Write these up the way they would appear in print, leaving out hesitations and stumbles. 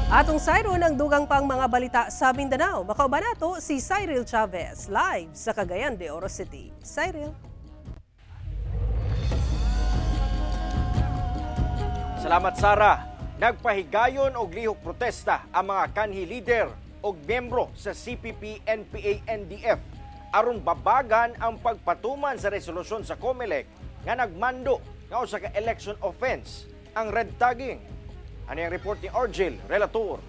Atong sayron ang dugang pang mga balita sa Mindanao. Makauban nato si Cyril Chavez live sa Cagayan de Oro City. Cyril. Salamat, Sara. Nagpahigayon og lihok protesta ang mga kanhi leader og miyembro sa CPP, NPA, NDF aron babagan ang pagpatuman sa resolusyon sa COMELEC nga nagmando nga usa ka election offense ang red tagging. Ano ang report ni Argel Relator?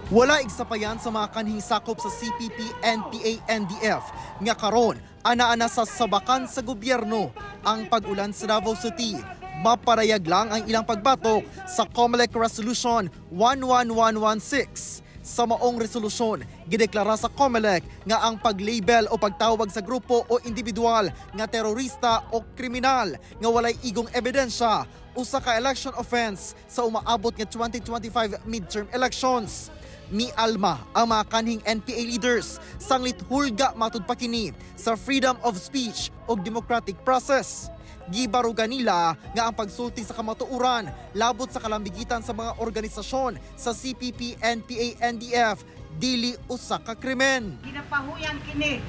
Wala igsapayan sa mga kanhing sakop sa CPP, NPA, NDF nga karon ana-ana sa sabakan sa gobyerno ang pag-ulan sa Davao City. Maparayag lang ang ilang pagbatok sa COMELEC Resolution 11116. Sa maong resolusyon, gideklara sa COMELEC nga ang pag-label o pagtawag sa grupo o individual nga terorista o kriminal nga walay igong ebidensya usa ka election offense sa umaabot nga 2025 midterm elections. Mialma ang mga kanhing NPA leaders sanglit hulga matud pa kini sa freedom of speech o democratic process. Gibaruga nila nga ang pagsulti sa kamatuoran labot sa kalambigitan sa mga organisasyon sa CPP, NPA, NDF dili usa ka krimen. Ginapahuyan kini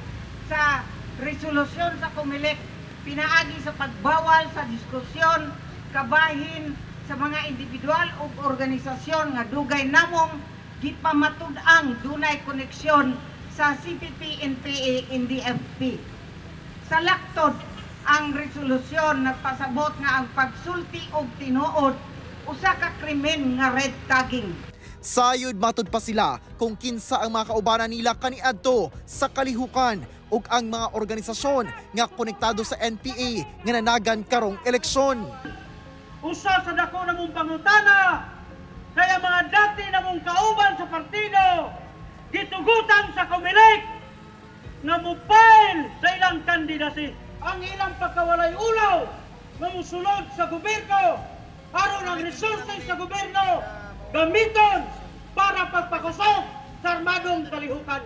sa resolusyon sa COMELEC pinaagi sa pagbawal sa diskusyon kabahin sa mga individual ug organisasyon nga dugay namong gipamatud-ang dunay koneksyon sa CPP, NPA, NDFP. Sa laktod, ang resolusyon nagpasabot nga ang pagsulti og tinuod usa ka krimen nga red tagging. Sayod matud pa sila kung kinsa ang mga kaubanan nila kaniadto sa kalihukan ug ang mga organisasyon nga konektado sa NPA nga nanagan karong eleksyon. Usa sa dako namong pangutana kaya mga dati namong kauban sa partido gitugutan sa COMELEC nga mo-file sa ilang kandidasi. Ang ilang pagkawalay ulaw nga mosulod sa gobyerno aron ang resources sa gobyerno gamiton para pagpakusog sa armadong kalihukan.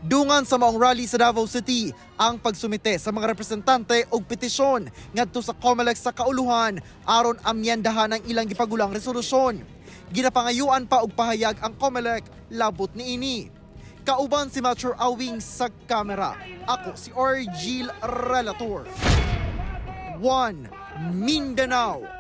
Dungan sa maong rally sa Davao City ang pagsumite sa mga representante og petisyon ngadto sa COMELEC sa kauluhan aron amyendahan ang ilang gipagulang resolusyon. Ginapangayuan pa og pahayag ang COMELEC labot niini. Kauban si Mature Awing sa kamera. Ako si Argel Relator. 1 Mindanao.